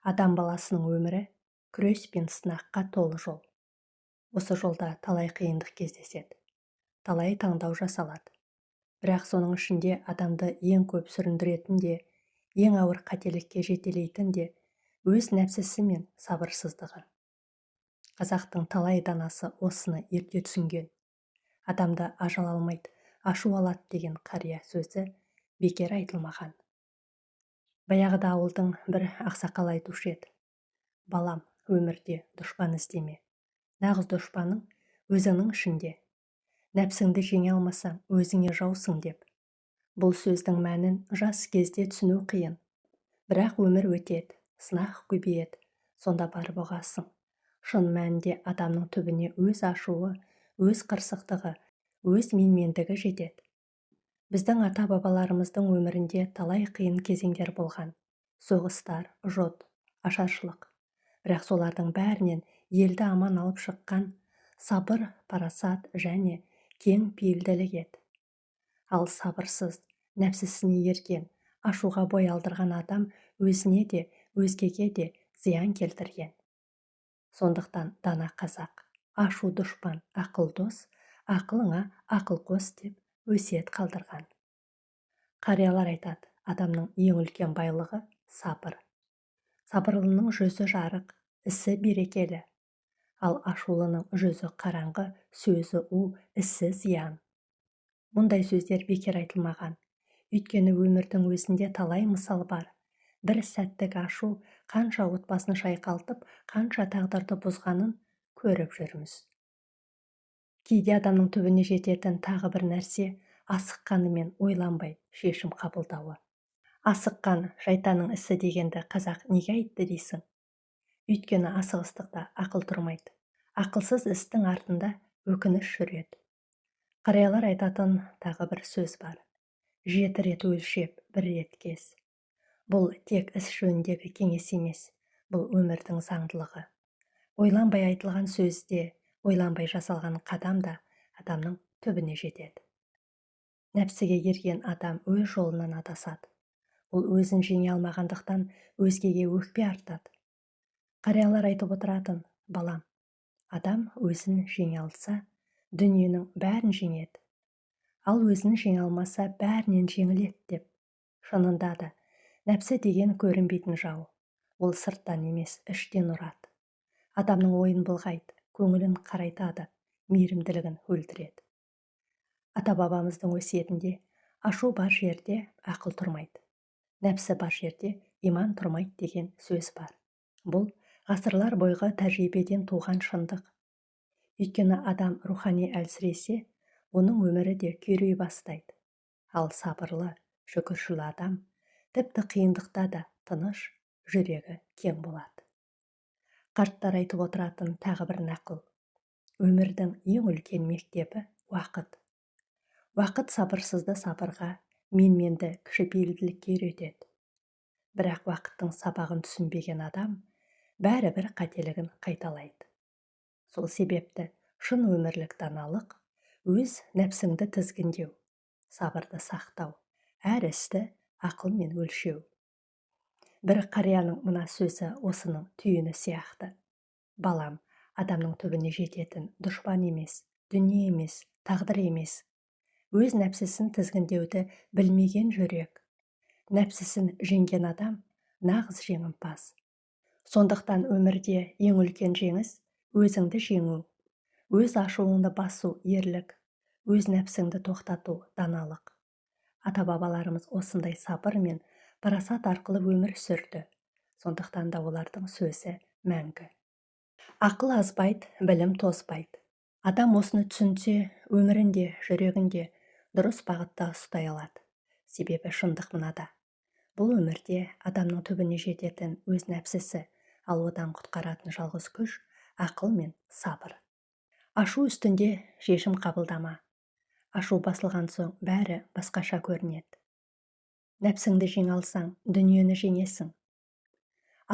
Адам баласының өмірі күрес пен сынаққа толы жол. Осы жолда талай қиындық кездеседі, талай таңдау жасалады. Бірақ соның ішінде адамды ең көп сүріндіретін де, ең ауыр қателікке жетелейтін де өз нәпсісі мен сабырсыздығы. Қазақтың талай данасы осыны ерте түсінген. Адамды ажал алмайды, ашу алады деген қария сөзі бекер айтылмаған. Баяғыда ауылдың бір ақсақалы айтушы еді: «Балам, өмірде дұшпан іздеме. Нағыз дұшпаның өзіңнің ішінде. Нәпсіңді жеңе алмасаң, өзіңе жаусың», – деп. Бұл сөздің мәнін жас кезде түсіну қиын. Бірақ өмір өтеді, сынақ көбейеді, сонда барып ұғасың. Шын мәнінде адамның түбіне өз ашуы, өз қырсықтығы, өз менмендігі жетеді. Біздің ата-бабаларымыздың өмірінде талай қиын кезеңдер болған. Соғыстар, жұт, ашаршылық. Бірақ солардың бәрінен елді аман алып шыққан сабыр, парасат және кең пейілділік еді. Ал сабырсыз, нәпсісіне ерген, ашуға бой алдырған адам өзіне де, өзгеге де зиян келтірген. Сондықтан дана қазақ: «Ашу дұшпан, ақыл дос, ақылыңа ақыл қос», – деп өсиет қалдырған. Қариялар айтады: адамның ең үлкен байлығы – сабыр. Сабырлының жүзі жарық, ісі берекелі. Ал ашулының жүзі қараңғы, сөзі у, ісі зиян. Мұндай сөздер бекер айтылмаған. Өйткені өмірдің өзінде талай мысал бар. Бір сәттік ашу қанша отбасын шайқалтып, қанша тағдырды бұзғанын көріп жүрміз. Кейде адамның түбіне жететін тағы бір нәрсе – асыққанымен ойланбай шешім қабылдауы. «Асыққан шайтанның ісі» дегенді қазақ неге айтты дейсің? Өйткені асығыстықта ақыл тұрмайды. Ақылсыз істің артында өкініш жүреді. Қариялар айтатын тағы бір сөз бар: «Жеті рет өлшеп, бір рет кес». Бұл тек іс жөніндегі кеңес емес, бұл өмірдің заңдылығы. Ойланбай айтылған сөз де, ойланбай жасалған қадам да адамның түбіне жетеді. Нәпсіге ерген адам өз жолынан адасады. Ол өзін жеңе алмағандықтан өзгеге өкпе артады. Қариялар айтып отыратын: «Балам, адам өзін жеңе алса, дүниенің бәрін жеңеді. Ал өзін жеңе алмаса, бәрінен жеңіледі», – деп. Шынында да, нәпсі деген көрінбейтін жау. Ол сырттан емес, іштен ұрады. Адамның ойын былғайды, көңілін қарайтады, мейірімділігін өлтіреді. Ата-бабамыздың өсиетінде «Ашу бар жерде ақыл тұрмайды, нәпсі бар жерде иман тұрмайды» деген сөз бар. Бұл ғасырлар бойғы тәжірибеден туған шындық. Өйткені адам рухани әлсіресе, оның өмірі де күйрей бастайды. Ал сабырлы, шүкіршіл адам тіпті қиындықта да тыныш, жүрегі кең болады. Қарттар айтып отыратын тағы бір нақыл: өмірдің ең үлкен мектебі – уақыт. Уақыт сабырсызды сабырға, менменді кішіпейілділікке үйретеді. Бірақ уақыттың сабағын түсінбеген адам бәрібір қателігін қайталайды. Сол себепті шын өмірлік даналық – өз нәпсіңді тізгіндеу, сабырды сақтау, әр істі ақылмен өлшеу. Бір қарияның мына сөзі осының түйіні сияқты: «Балам, адамның түбіне жететін дұшпан емес, дүние емес, тағдыр емес. Өз нәпсісін тізгіндеуді білмеген жүрек. Нәпсісін жеңген адам – нағыз жеңімпаз». Сондықтан өмірде ең үлкен жеңіс – өзіңді жеңу. Өз ашуыңды басу – ерлік, өз нәпсіңді тоқтату – даналық. Ата-бабаларымыз осындай сабыр мен парасат арқылы өмір сүрді. Сондықтан да олардың сөзі мәңгі. Ақыл азбайды, білім тозбайды. Адам осыны түсінсе, өмірін де, жүрегін де дұрыс бағытта ұстай алады. Себебі шындық мынада: бұл өмірде адамның түбіне жететін өз нәпсісі, ал одан құтқаратын жалғыз күш – ақыл мен сабыр. Ашу үстінде шешім қабылдама. Ашу басылған соң бәрі басқаша көрінеді. Нәпсіңді жеңе алсаң, дүниені жеңесің.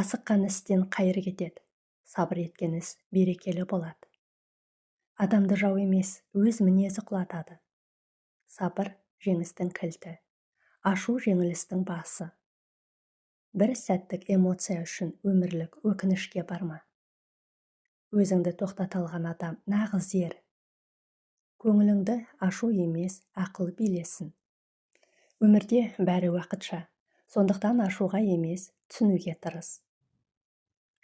Асыққан істен қайыр кетеді, сабыр еткен іс берекелі болады. Адамды жау емес, өз мінезі құлатады. Сабыр – жеңістің кілті, ашу – жеңілістің басы. Бір сәттік эмоция үшін өмірлік өкінішке барма. Өзіңді тоқтата алған адам нағыз ер. Көңіліңді ашу емес, ақыл билесін. Өмірде бәрі уақытша, сондықтан ашуға емес, түсінуге тырыс.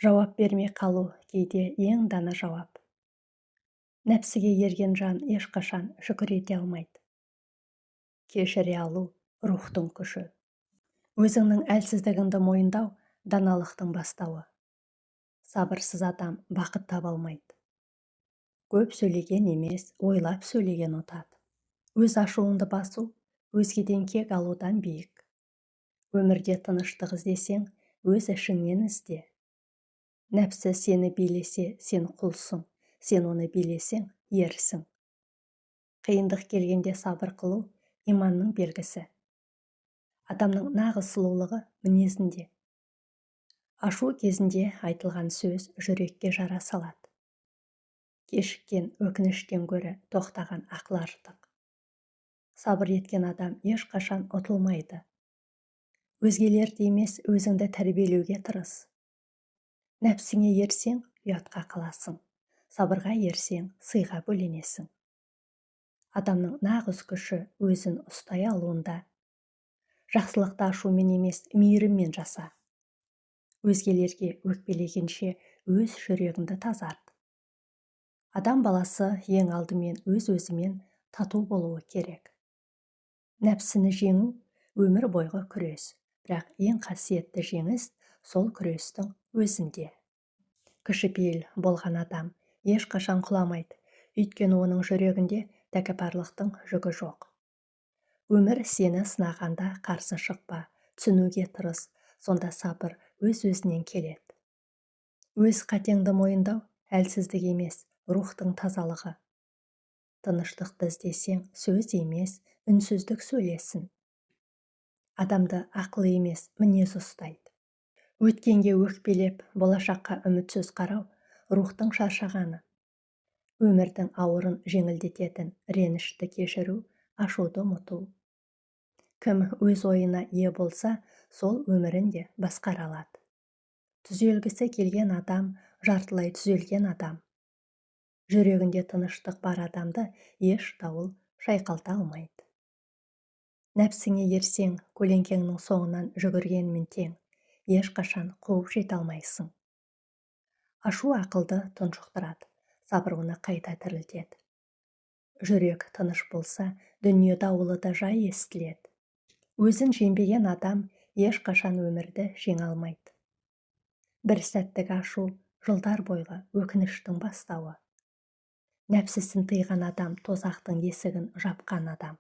Жауап бермей қалу кейде ең дана жауап. Нәпсіге ерген жан ешқашан шүкір ете алмайды. Кешіре алу рухтың күші. Өзіңнің әлсіздігіңді мойындау даналықтың бастауы. Сабырсыз адам бақыт таба алмайды. Көп сөйлеген емес, ойлап сөйлеген ұтады. Өз ашуыңды басу өзгеден кек алудан биік. Өмірде тыныштық іздесең, өз ішіңнен ізде. Нәпсі сені билесе, сен құлсың, сен оны билесең, ерсің. Қиындық келгенде сабыр қылу иманның белгісі. Адамның нағыз сұлулығы мінезінде. Ашу кезінде айтылған сөз жүрекке жара салады. Кешіккен өкініштен гөрі тоқтаған ақыл артық. Сабыр еткен адам ешқашан ұтылмайды. Өзгелерді емес, өзіңді тәрбиелеуге тырыс. Нәпсіңе ерсең, ұятқа қаласың. Сабырға ерсең, сыйға бөленесің. Адамның нағыз күші өзін ұстай алуында. Жақсылықты ашумен емес, мейіріммен жаса. Өзгелерге өкпелегенше өз жүрегіңді тазарт. Адам баласы ең алдымен өз-өзімен тату болуы керек. Нәпсіні жеңу өмір бойғы күрес, бірақ ең қасиетті жеңіс сол күрестің өзінде. Кішіпейіл болған адам ешқашан құламайды, өйткені оның жүрегінде тәкаппарлықтың жүгі жоқ. Өмір сені сынағанда қарсы шықпа, түсінуге тырыс, сонда сабыр өз-өзінен келеді. Өз қатеңді мойындау әлсіздік емес, рухтың тазалығы. Тыныштықты іздесең, сөз емес, үнсіздік сөйлесін. Адамды ақыл емес, мінез ұстайды. Өткенге өкпелеп, болашаққа үмітсіз қарау рухтың шаршағаны. Өмірдің ауырын жеңілдететін ренішті кешіру, ашуды ұмыту. Кім өз ойына ие болса, сол өмірін де басқара алады. Түзелгісі келген адам, жартылай түзелген адам. Жүрегінде тыныштық бар адамды еш дауыл шайқалта алмайды. Нәпсіңе ерсең, көлеңкеңнің соңынан жүгіргенмен тең, ешқашан қуып жете алмайсың. Ашу ақылды тұншықтырады, сабыр оны қайта тірілтеді. Жүрек тыныш болса, дүние дауылы да жай естіледі. Өзін жеңбеген адам ешқашан өмірді жеңе алмайды. Бір сәттік ашу жылдар бойғы өкініштің бастауы. Нәпсісін тыйған адам тозақтың есігін жапқан адам.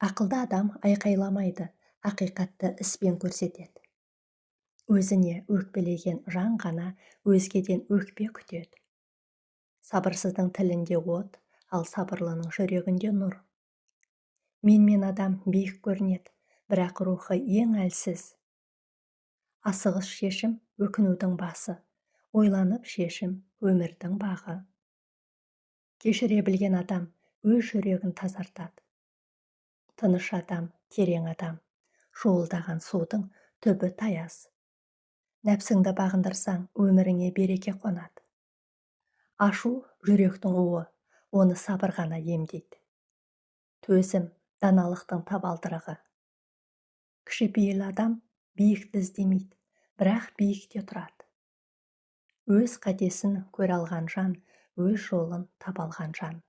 Ақылды адам айқайламайды, ақиқатты іспен көрсетеді. Өзіне өкпелеген жан ғана өзгеден өкпе күтеді. Сабырсыздың тілінде от, ал сабырлының жүрегінде нұр. Менмен адам биік көрінеді, бірақ рухы ең әлсіз. Асығыс шешім өкінудің басы, ойланып шешім өмірдің бағы. Кешіре білген адам өз жүрегін тазартады. Тыныш адам, терең адам. Шуылдаған судың түбі таяз. Нәпсіңді бағындырсаң, өміріңе береке қонады. Ашу жүректің уы, оны сабыр ғана емдейді. Төзім даналықтың табалдырығы. Кішіпейіл адам биікті іздемейді, бірақ биікте тұрады. Өз қатесін көре алған жан, өз жолын таба алған жан.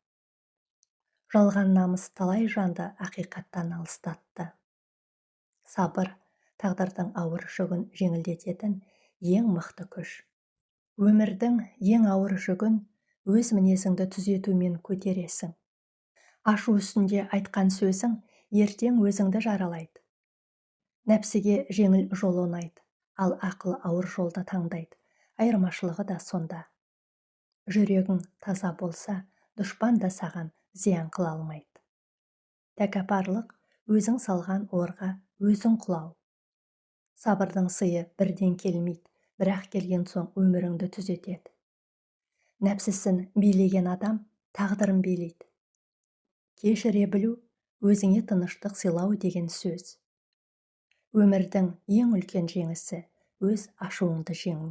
Жалған намыс талай жанды ақиқаттан алыстатты. Сабыр тағдырдың ауыр жүгін жеңілдететін ең мықты күш. Өмірдің ең ауыр жүгін өз мінезіңді түзетумен көтересің. Ашу үстінде айтқан сөзің ертең өзіңді жаралайды. Нәпсіге жеңіл жол ұнайды, ал ақыл ауыр жолды таңдайды. Айырмашылығы да сонда. Жүрегің таза болса, дұшпан да саған зиян қыла алмайды. Тәкаппарлық өзің салған орға өзің құлау. Сабырдың сыйы бірден келмейді, бірақ келген соң өміріңді түзетеді. Нәпсісін билеген адам тағдырын билейді. Кешіре білу өзіңе тыныштық сыйлау деген сөз. Өмірдің ең үлкен жеңісі – өз ашуыңды жеңу.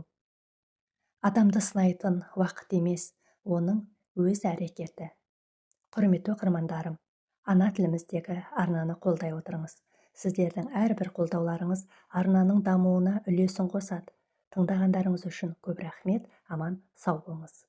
Адамды сынайтын уақыт емес, оның өз әрекеті. Құрметті оқырмандарым, ана тіліміздегі арнаны қолдай отырыңыз. Сіздердің әрбір қолдауларыңыз арнаның дамуына үлесін қосады. Тыңдағандарыңыз үшін көп рахмет. Аман сау болыңыз.